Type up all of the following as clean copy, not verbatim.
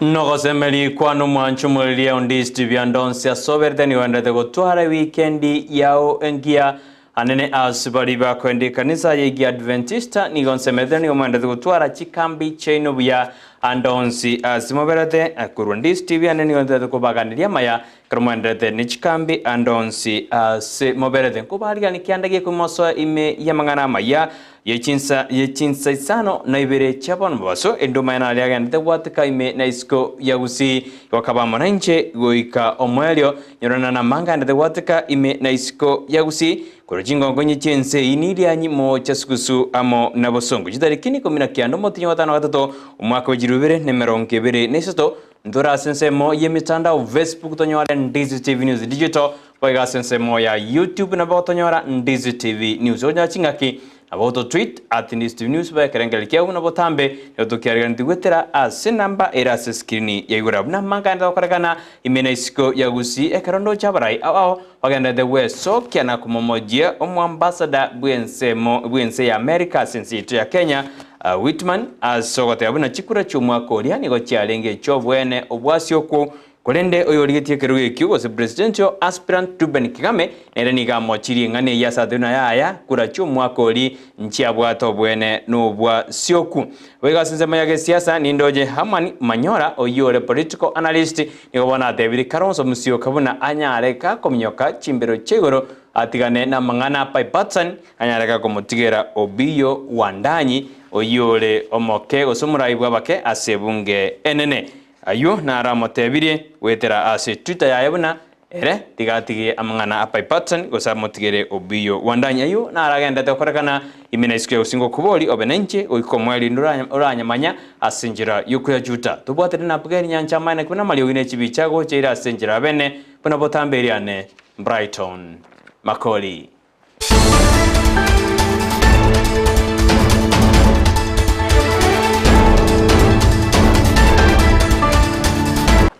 Nogosemeria kwane omwancho omoriria onde Steve Andonsi asoberete nigo agenderete gotwara ewikendi yao engiya anene ase baria bakoenda ekanisa ya Egiadventista nigo nsemerete nigo mogenderete gotwara chikambi chiaino buya ande onsi ase moberete korwa Ndisi TV ande nigo nterete kobaganeria amaya ekero mogenderete ne chikambi ande onsi ase moberete nkobarigani kianda gekoimosoa ime y'amang'ana amaya Ye chinsa ye chinsa isano na ibere chia bono mobaso, enduma ya naria agendete gwateka ime na isiko ya Gusii, bakaba amo nainche goika omoerio. Nyorana namanga agendete gwateka ime na isiko ya Gusii, korwa chingongo inye chi'ense eyio nirianyi moocha sugusu amo na bosongo. Chitariki ikomi na kianda omotienyi o gatano na gatato, omwaka bwe chilifu ibere na emerongo ebere na isato, ntore ase ensemo y'emetandao Facebook tonyore Ndizi TV News Digital, Boigo ase ensemo ya YouTube nabo gotonyora Ndizi TV News. Okonyora chingaki nabo goto tweet at Ndizi TV News boe ekerengererio kiao buna botambe nigo tokiariganeti goetera ase enamba ere ase screen ya igoro. Buna amang'ana agokorekana ime na isiko ya Gusii ekero ndoche abarai ao ao bagenderete gwesokia na komomojia omoambassador bw'ensemo bw'ense ya America ase ense yaito ya Kenya Whitman ase ogoteba buna chikura chi'omwaka oria nigo chiarenge echi'oboene obwasi okwo Korende oyorigetie ekerogo ekio, gose presidential aspirant Reuben Kigame, nere nigo amochirie ing'ana eyio ase atebire buna yaya kura chi'omwaka oria nchiabwate obwene nobwa sioku. Boigo ase ensemo ya gesiasa nindoche Herman Manyora oyio ore political analyst nigo bono atebirie Kalonzo Musyoka buna anyare gakominyoka chimbero chia igoro atigane namang'ana a Bipartisan anyare gakomotigera Opiyo Wandanyi oyio ore omoke gose omorai bw'abake ase ebunge enene. Ayio naro amotebirie goetera ase Twitter yaye buna ere tiga atige amang'ana a Bipartisan gose amotigere Opiyo Wandanyi. Ayio naro agenderete gokorekana ime na isiko ya gose ngokobori obe nainche goika omoerio inde oranyamanya ase enchera y'okoyachuta. Tobwatane na Abigaili nyancha amaene buna amariogi ne chibicha gocha ire ase enchera abene buna botambe eriane Brighton Makori.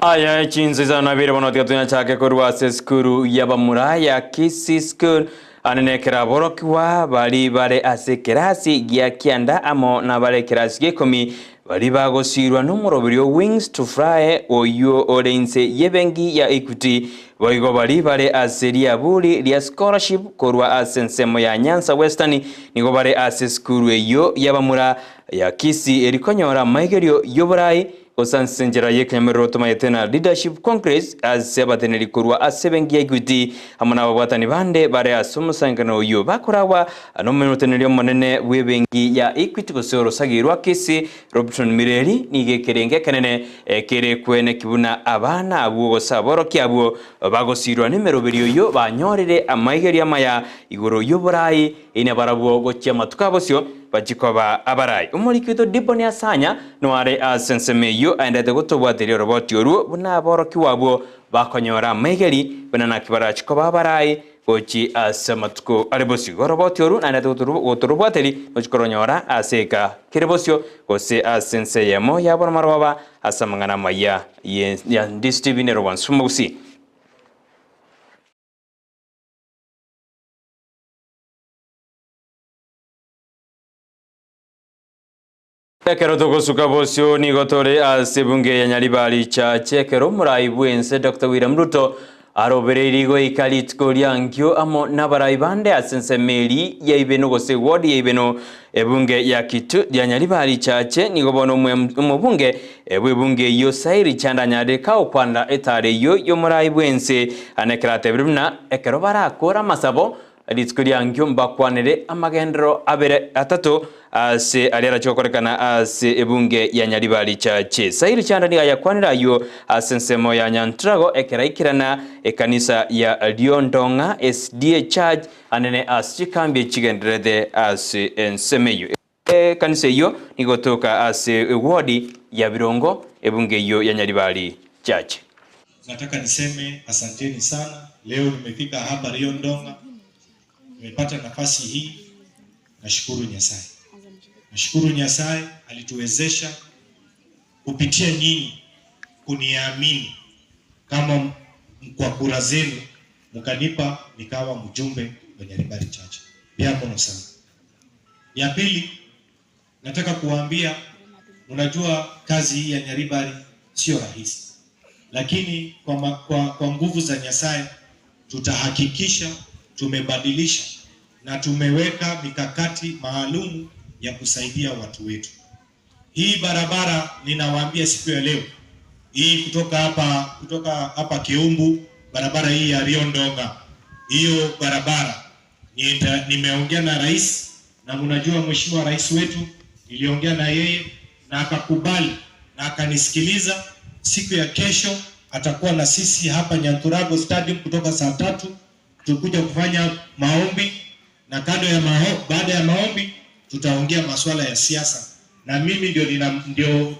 Aya chinsa isano na ibere bono tiga tonyachake korwa ase esukuru y'abamura ya Kisii School ane nekero aborokigwa bari bare ase ekerasi gia kianda amo nabare ekerasi gia ikomi bari bagosiirwa nomoroberio Wings to Fly oyio ore inse y'ebenki ya Equity Boigo baria bare ase riaburi ria scholarship korwa ase ensemo ya Nyanza Western nigo bare ase esukuru eyio y'abamura ya Kisii erikonyora amaigerio y'oborai gose ase enchera y'ekenyamerero tomayete na Leadership Congress ase abateneri korwa ase ebenki ya Equity amo nababwatani bande bare ase omosangererekano oyio bakoragwa nomoteneneri omonene bw'ebenki ya Equity gose orosagi rwa Kisii Robson Mireri nigo ekerengo ekenene kere kweneki buna abana abwo gose aborokia abwo bagosiirwa nemeroberio eyio banyorire amaigerio amaya igoro y'oborai, ina barabwo gochia amatuko abosio bachie koba abarai. Omoriki oito Diboni Asanya noare ase ensemo eyio aendete gotobwateria oroboti orwo buna aborokigwa abwo bakonyora amaigeri buna naki barachie koba abarai Gochia ase amatuko are bosio. Igo oroboti oru naende totorobwateri gochia koronyora ase eka kere bosio, gose ase ense eyemo ya boromorogoba, ase amang'ana amaya ya Ndisi TV nero bwansu Mogusii. Ekero togosuka bosio nigo tore ase ebunge ya Nyaribari Church ekero omorai bw'ense Doctor William Ruto arobereirie goika rituko ria nkio amo nabarai bande ase ensemo eri ya Ibeno gose ward ya Ibeno ebunge ya Kitu ya Nyaribari Church nigo bono omobunge bw'ebunge eyio Sairi Chanda anyarire kagokwanera etaro eyio y'omorai bw'ense ane ekero atebire buna ekero barakore amasabo Rituko riankio mbakwanere amagenderero abere atato ase aria arache gokorekana ase ebunge ya Nyaribari Church. Sairi Chanda nigo ayakwanire ayio ase ensemo ya Nyantrago ekero aikerana ekanisa ya Riondong'a SDA Church anene ase chikambi echigendererete ase ensemo eyio. Ekanisa eyio nigo egotoka ase ewodi ya Birongo ebunge eyio ya Nyaribari Church. Nataka niseme asanteni sana, leo nimefika hapa Riondong'a, nimepata nafasi hii, nashukuru Nyasaye. Nashukuru Nyasaye alituwezesha kupitia nyinyi kuniamini kama kwa kura zenu mkanipa nikawa mjumbe wa Nyaribari Church. Biakono sana. Ya pili, nataka kuwaambia, unajua kazi hii ya Nyaribari Sio rahisi, lakini kwa, ma, kwa, kwa nguvu za Nyasaye tutahakikisha tumebadilisha na tumeweka mikakati maalumu ya kusaidia watu wetu. Hii barabara ninawaambia siku ya leo hii kutoka hapa Kiumbu, barabara hii ya Riondonga, hiyo barabara nimeongea na rais, na mnajua mheshimiwa rais wetu, niliongea na yeye na akakubali na akanisikiliza. Siku ya kesho atakuwa na sisi hapa Nyanturago Stadium kutoka saa 3 tutakuja kufanya maombi na kando ya maho, baada ya maombi tutaongea masuala ya siasa na mimi ndio nina, ndio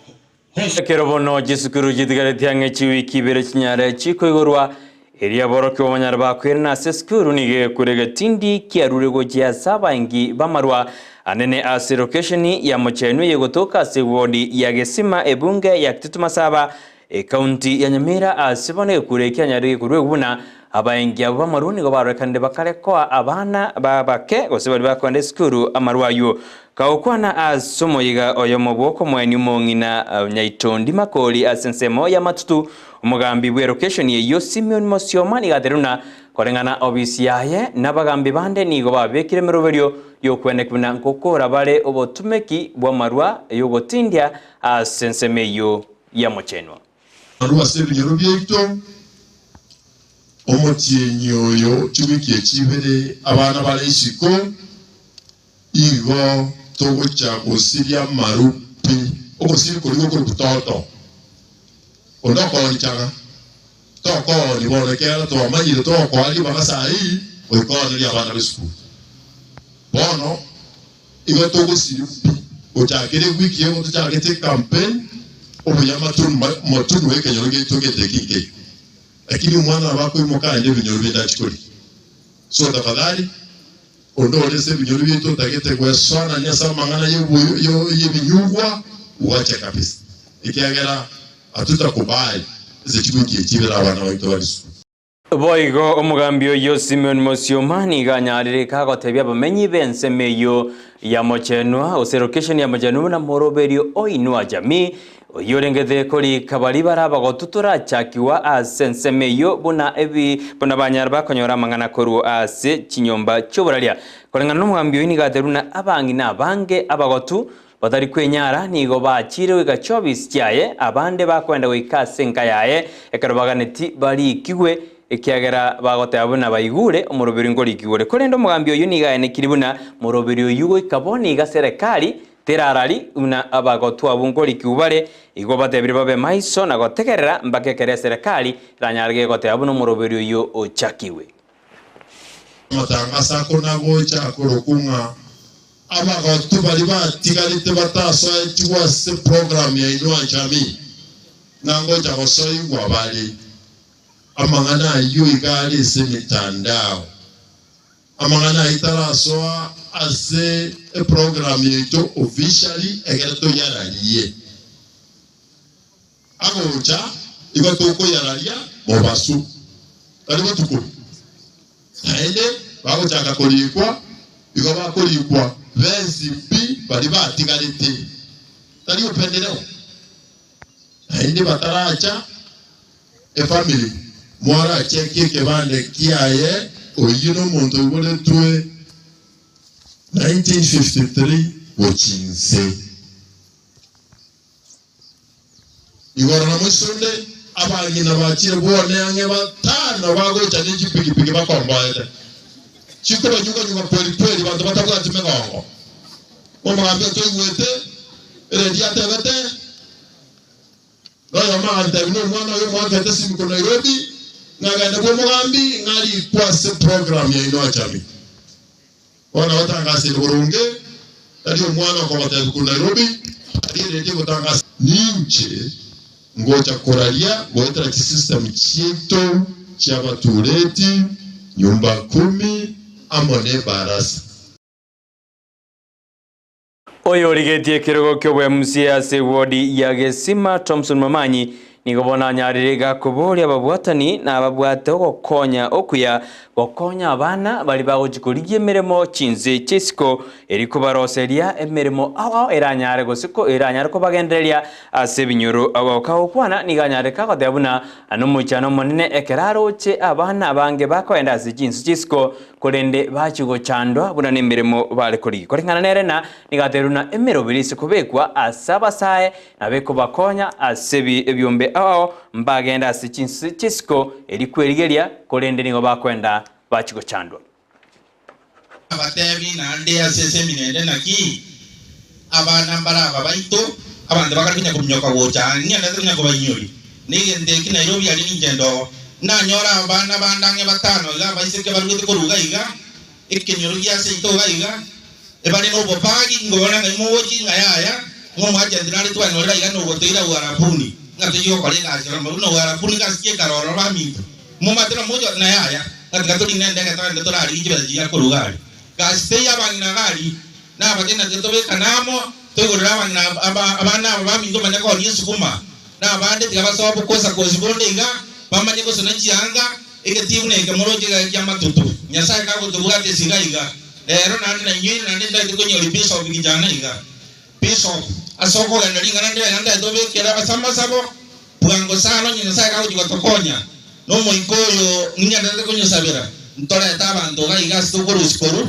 host. Kero chisukuru chitigareti ang'e chiwiki ibere chinyare chikoigorwa eria borokio banyara bakwire nase esukuru nigo ekure getindi kiarure gochia ase abaengi bamarwa anene ase location ya Mochenwa yegotoka ase wodi ya Gesima ebunge ya Kitutu Masaba ekaunti ya Nyamira ase bono ekure kianyare gekorwa buna abaengi abo bamarwa nigo barorekanire bakarekoa abana babake gose bari bakwenda esukuru amarwa ayo kaokwana ase omoyiga oyo mobwoko mweni omong'ina Nyaitondi Makori ase ensemo ya Matutu omogambi bwa location eyo Simeon Mosioma nigateruna koreng'ana obisi yaye n'abagambi bande nigo babekire emeroberio yokwene buna nkokora bare obotumeki bwa amarwa yogotindia ase ensemo eyo ya Mochenwa. Marua ase ebinyoro biaito omotienyi oyo chiwiki echibere abana bare isiko igo togocha gosiria maru pi ogosiri kori gokori butoto ondokorichaga tokori bono kera twamanyire tokwari bagasai oikoneria abana b'esukuru bono igo togosiri pi gochakire wiki ego tochagete campaign obuya matunu matunu ekenyoro gaitu gete kinkeyo lakini omwana abakoimoka ande ebinyoro bindachikori so tafadhali ondorese ebinyoro bitu otagete gwesonania ase amang'ana yebinyugwa uache kabisa ekiagera hatutakubali ase chiwiki echibere abana baito bari sukuru. Boigo omogambi oyo Simeon Mosioma niga anyarire kagotebia abamenyi b'ensemo eyo ya Mochenwa gose location ya Mochenwa na moroberio oinua jamii oyo orengete korika bari bara abagotu torachakiwa ase ensemo eyo buna ebi buna banyara bakonyora amang'ana korwa ase chinyomba chioboraria koreng'ana na omogambi oyo niga ateruna abang'ina abange abagotu batari kwenyara nigo bachire goika chiobisi chiaye abande bakwenda goika ase enka yaye ekero baganeti barikigwe ekiagera bagoteba buna baigure omoroberi nkorikigure korende omogambi oyo niga aenekiri buna moroberi oyu goika bono iga serikali terarari buna abagotu abwo nkorikigwa bare igo batebire babe maiso na gotegerera mpaka ekere serikali eranyare gegoteba buna omoroberi oyo ochakiwe. Matangasa akona gocha akorokung'a abagotu bari batigarete batasoetigwa ase program ya Inua Jamii ng'angocha gosoigwa bari amang'ana aywo iga are ase emitandao amang'ana aywo tarasoa ase eprogram yaito officially ekere toyararie agocha igo tokoyararia mobasu tari botuko naende bagochaka korikwa igo bakorikwa bensi pi bari batigarete tari upendeleo naende bataracha efamily mwarachekie ekebande kiaye oyu nomonto oiboretwe 1953 gochinse igoro na moisonde abang'ina bachire bone ang'e batano bagocha ne chipikipiki bakomboete chikobanyuganyuga kweli kweli banto batabwati migongo omogambia toigwete eredio atebete noyo magantebi na omwana oyo omwakete simiko Nairobi ng'agende bwa omogambi ng'arikwa ase program ya Inua Jamii bono batangasire burunge tari omwana okobatebi ku Nairobi ari eredio egotangasa ninche ngocha koraria goetera chisystem chieto chiabatureti nyumba kumi amo ne barasa. Oyo origetie ekerogo kia obwa MCA ase wodi ya Gesima Thompson Mamanyi Nigo bono anyarire iga koboria ababwatani na ababwate ogokonya okuya gokonya abana baria bagochia korigia emeremo chinse chi'isiko eri kobaroseria emeremo ao ao eranyare gose eranyare kobagendereria ase ebinyoro. Kagokwana nigo anyarire kagoteba buna nomoichano omonene ekero aroche abana abange bakoenda ase chinse chi'isiko korende bachia gochandwa buna nemeremo bare korigia. Koreng'ana nere na nigo atebirie buna emeroberi ase kobekwa ase abasae Nabo ekobakonya ase ebiombe ao mbagende ase chinse chi'isiko erio kwerigeria, korende nigo bakwenda bachie gochandwa. Abatebi naende ase esemina ende naki abana mbare aba baito, abanto bakare konya kominyoka gocha aa, ning'endete konya kobainyoria negento eki Nairobi aria ninche ndogo. Nanyora abana bande ang'e batano iga abaiseke barwete korwa iga iga, Ekenyoro gia seito iga iga, ebare nobobagi, nkobona ng'a imogochi ng'a yaya, ng'a omoagent nare twanyorire aiga nogotoira Uarabuni, ng'a tochie gokora egasi ororo. Buna Uarabuni gasi ki ekare ororo baminto? Momate na mocha na yaya, ng'a tiga torine endege togende torarigie chibesa chiria korwa iga aria. Gasi teiyo abang'ina iga aria, na abageni tiga tobekane amo, toigorere abang'ina aba abana aba baminto bamanye koonia esukuma, na abande tiga basoe bokosa kosi bonde iga, bamanye gosona chianga, Egetii buna eke moroche iga eki'amatutu. Nyasae kagotobwata esiga iga rero, naende nainyoire, naende ntaete konyoria Bishop kijana iga. Bishop, ase okogenda ring'ana ndire iga ntaete obekere ase amasabo bwango sana onye Nyasae kagochia gotokonya nomoika oyo ning'endererete konyosabera ntorete abanto iga iga ase tokorusia korwa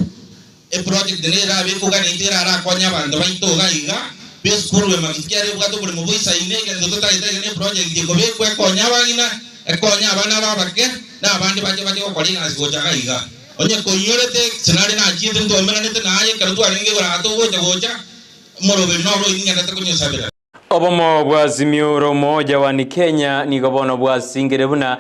Eproject nere erabe ekoganetie erarakonye abanto baito iga iga b'esukuru be Makiti ere ebwate oboremo boisaine egento totagete iga neproject ekobekwa ekonye abang'ina, ekonye abana aba abake na abande bache bache gokora egasi gocha iga iga. Onye koinyorete nare nachiete ntwomeranete naye ekero twarenge igoro aa togocha gocha omoroberi noro oyio ning'endete konyosabera. Obomo bwa Azimio la Umoja One Kenya nigo bono bwasingire buna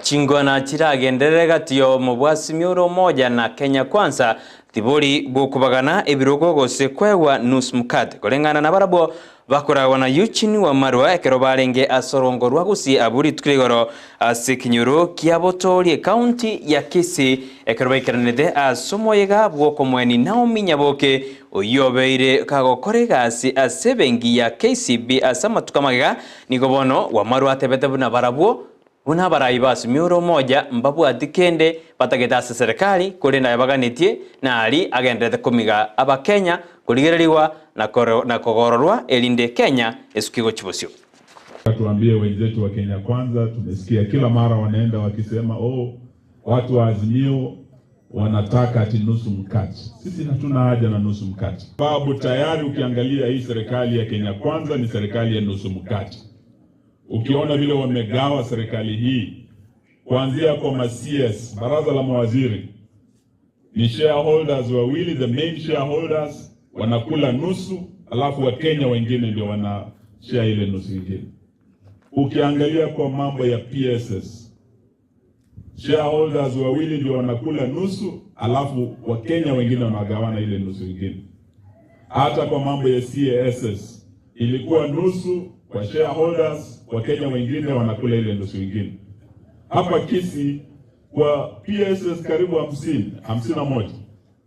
chingwana chiragenderere gati y'obomo bwa Azimio la Umoja na Kenya Kwanza tibori bw'okobagana ebirogo gose kwegwa nusu mkate koreng'ana nabarabwo bakoragwa na Eugene Wamalwa ekero barenge ase orongo rwa Gusii abwo rituko rigoro ase ekenyoro kia Botori ekaunti ya Kisii ekero baikeranete ase omoyega bw'okomoeni Naomi Nyaboke Oyio obeire kagokora egasi ase ebenki ya KCB ase amatuko amagega, nigo bono Wamarwa atebete buna barabwo buna abarai ba Azimio la Umoja mbabwati kende batagete ase serikali korende aya baganetie nari agendererete komiga abakenya korigererigwa na kogororwa erinde Kenya esuke gochia bosio. Tuambie wenzetu wa Kenya Kwanza, tumesikia kila mara wanaenda wakisema oh, watu wa Azimio wanataka ati nusu mkate. Sisi hatuna haja na nusu mkate, sababu tayari ukiangalia hii serikali ya Kenya Kwanza ni serikali ya nusu mkate. Ukiona vile wamegawa serikali hii kuanzia kwa ma CS, baraza la mawaziri ni shareholders wawili, the main shareholders wanakula nusu, alafu Wakenya wengine ndio wana share ile nusu ingine. Ukiangalia kwa mambo ya PSS shareholders wawili ndio wanakula nusu, alafu Wakenya wengine wanagawana ile nusu ingine. Hata kwa mambo ya CASS ilikuwa nusu kwa shareholders, Wakenya wengine wanakula ile nusu ingine. Hapa Kisii kwa PSS karibu 50, 51,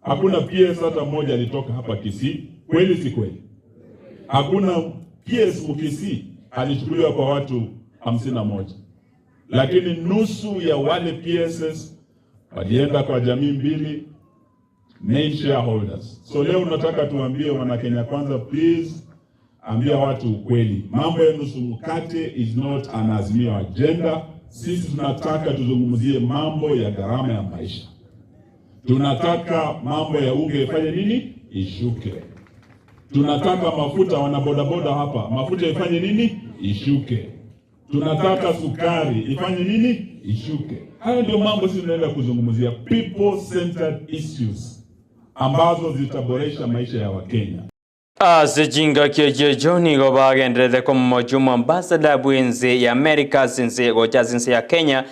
hakuna PS hata mmoja alitoka hapa Kisii. Kweli si kweli? Hakuna PS Mkisii alichukuliwa kwa watu 51 lakini nusu ya wale PSS walienda kwa jamii mbili main shareholders. So leo nataka tuambie wana Kenya Kwanza, please ambia watu ukweli. Mambo ya nusu mkate is not an Azimio agenda. Sisi tunataka tuzungumzie mambo ya gharama ya maisha. Tunataka mambo ya unga ifanye nini? Ishuke. Tunataka mafuta, wana bodaboda hapa, mafuta ifanye nini? Ishuke. Tunataka sukari ifanye nini? Ishuke. Hayo ndio mambo sisi tunaenda kuzungumzia, people centered issues ambazo zitaboresha maisha ya Wakenya. Ase chingaki echio nigo bagenderete komomochia omoambassador bw'ense ya America ase ense gocha ase ense ya Kenya,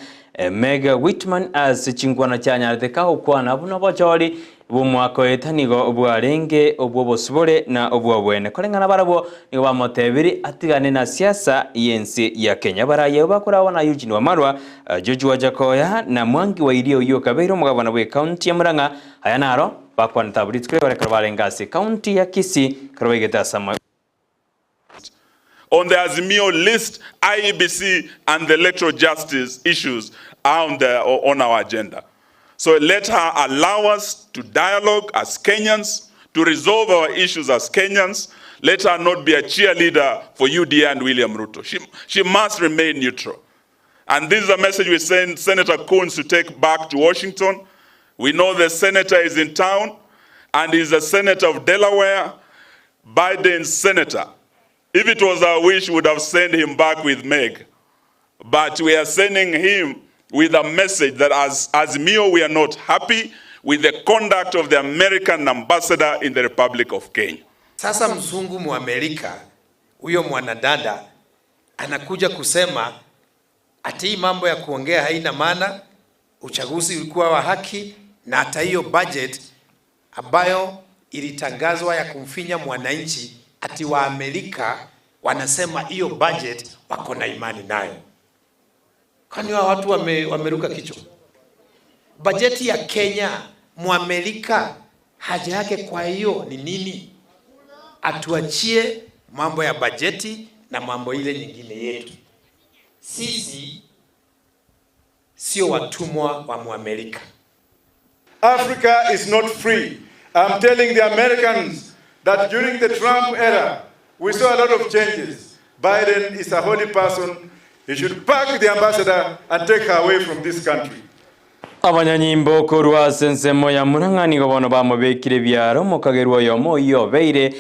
Meg Whitman ase chinkwana chianyarete kagokwana buna obochori bw'omwaka oeta nigo bwarenge obw'obosibore na obw'obwene. Koreng'ana barabwo nigo bamotebirie atigane na siasa y'ense ya Kenya. Abarai abwo bakoragwa na Eugene Wamalwa, George Wajackoyah na Mwangi wa Iria oyio okabeire omogabana bw'ecounty ya Murang'a. Aya naro bakwanete abwo rituko rigoro ekero barenge ase ecounty ya Kisii ekero baigete ase ama. On the Azimio list, IEBC and the electoral justice issues are on, the, on our agenda. So let her allow us to dialogue as Kenyans, to resolve our issues as Kenyans. Let her not be a cheerleader for UDA and William Ruto. She, she must remain neutral. And this is a message we send Senator Coons to take back to Washington. We know the senator is in town and is a senator of Delaware, Biden's senator. If it was our wish, we would have sent him back with Meg. But we are sending him with a message that as Azimio, we are not happy with the conduct of the American ambassador in the Republic of Kenya. Sasa mzungu Mwamerika huyo mwanadada anakuja kusema ati hii mambo ya kuongea haina maana, uchaguzi ulikuwa wa haki, na hata hiyo budget ambayo ilitangazwa ya kumfinya mwananchi, ati wa Amerika wanasema hiyo budget wako na imani nayo. Kwani hao watu wame, wameruka kichwa? Bajeti ya Kenya Mwamerika haja yake kwa hiyo ni nini? Atuachie mambo ya bajeti na mambo ile nyingine yetu. Sisi sio watumwa wa Mwamerika. Africa is not free. I'm telling the Americans that during the Trump era, we saw a lot of changes. Biden is a holy person. He should pack the ambassador and take her away from this country. Abanyanyimbo korwa ase ensemo ya Murang'a nigo bono bamobekire ebiaro omokagerwa oyomo oyio obeire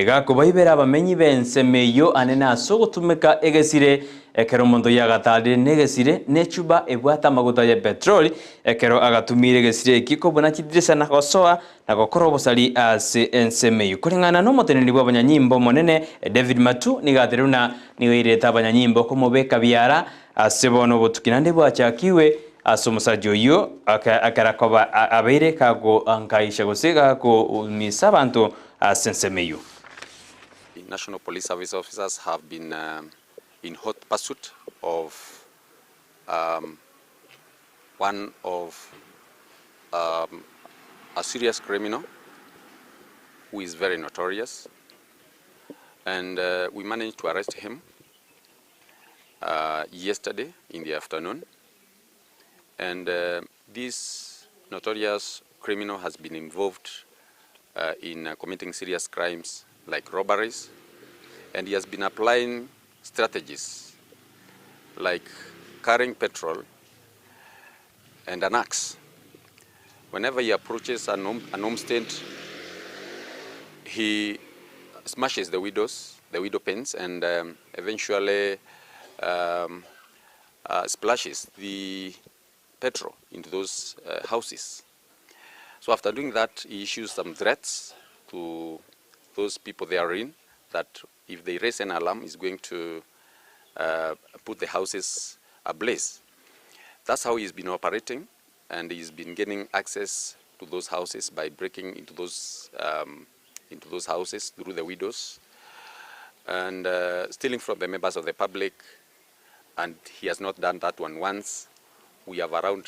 gakobaibera abamenyi b'ensemo eyio anene ase ogotumeka egesire ekero omonto oyio agatarire na egesire na echuba ebwate amaguta ya petroli ekero agatumire egesire eki kobuna chidirisa na gosoa na gokora obosari ase ensemo eyio. Koreng'ana na omoteneneri bw'abanyanyimbo omonene David Matu nigo aterire buna nigo airete abanyanyimbo komobeka biara ase bono obotuki naende bwachakiwe Ase omosacha oyio akera koba abeire kagoankaisha gose gakoumisa abanto ase ensemo eyio. National Police Service officers have been in hot pursuit of one of a serious criminal who is very notorious and we managed to arrest him yesterday in the afternoon and this notorious criminal has been involved in committing serious crimes like robberies and he has been applying strategies like carrying petrol and an axe. Whenever he approaches an, home, an homestead, he smashes the windows, the window panes, and eventually splashes the petrol into those houses. So after doing that, he issues some threats to those people they are in that if they raise an alarm, he's going to put the houses ablaze. That's how he's been operating, and he's been gaining access to those houses by breaking into those into those houses through the windows and stealing from the members of the public. And he has not done that one once. We have around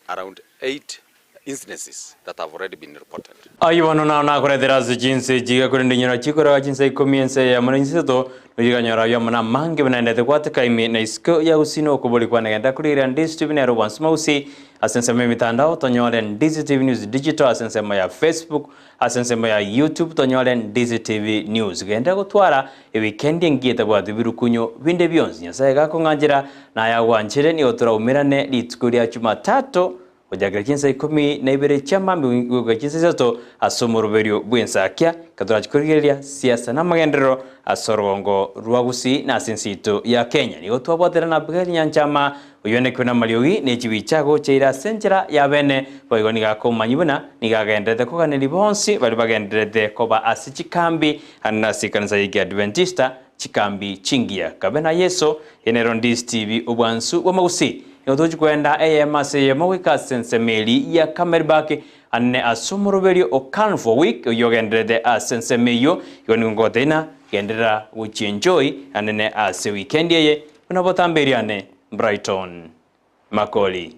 around eight incidences that have already been reported. Ayio bono nao nakoretera ase chinse echi, korende inyora chikoraga chinsa ikomi ense eyemo na inseto, nochikanyora ayio amo namange buna naendete gwateka ime na isiko ya gusii na okobori kwane. Genda korigereria Ndizi TV nero bwansi mogusi ase ensemo y'emitandao tonyore Ndizi TV News Digital ase ensemo ya Facebook ase ensemo ya YouTube tonyore Ndizi TV News. Genda gotwara ewikendi engiya etabwati birukunyo binde bionsi. Nyasaye gakong'anchera naye agwanchere nigo toraumerane rituko ria Jumatatu Gochakera chinsa ikomi na ibere chi'amambia goika chinsa isato ase omoroberio bw'ensakia, gatorache korigereria siasa na amagenderero ase orogongo rwa Gusii na ase ense yaito ya Kenya. Nigo twabwatera na Abigail Nyanchama, oyio na amariogi ne chibicha agocha ire ase enchera ya bene, boigo nigo akomanyia buna nigo agendererete koganeria bonsi baria bagendererete koba ase chikambi ande ase ekanisa y'Ekiadventista chikambi chingiya. Kabe na Yeso, eye nero Ndisi TV obwansu bw'amagusii. Nigo tochia koenda eyemo ase eyemo goika ase ensemo eria ya Camelback, ane ase omoroberio o Carnivore Week oyio ogendererete ase ensemo eyio. Igo nigo ngogotebia ng'a genderera gochienjoy anene ase weekend eye buna botambe eria ane Brighton Makori.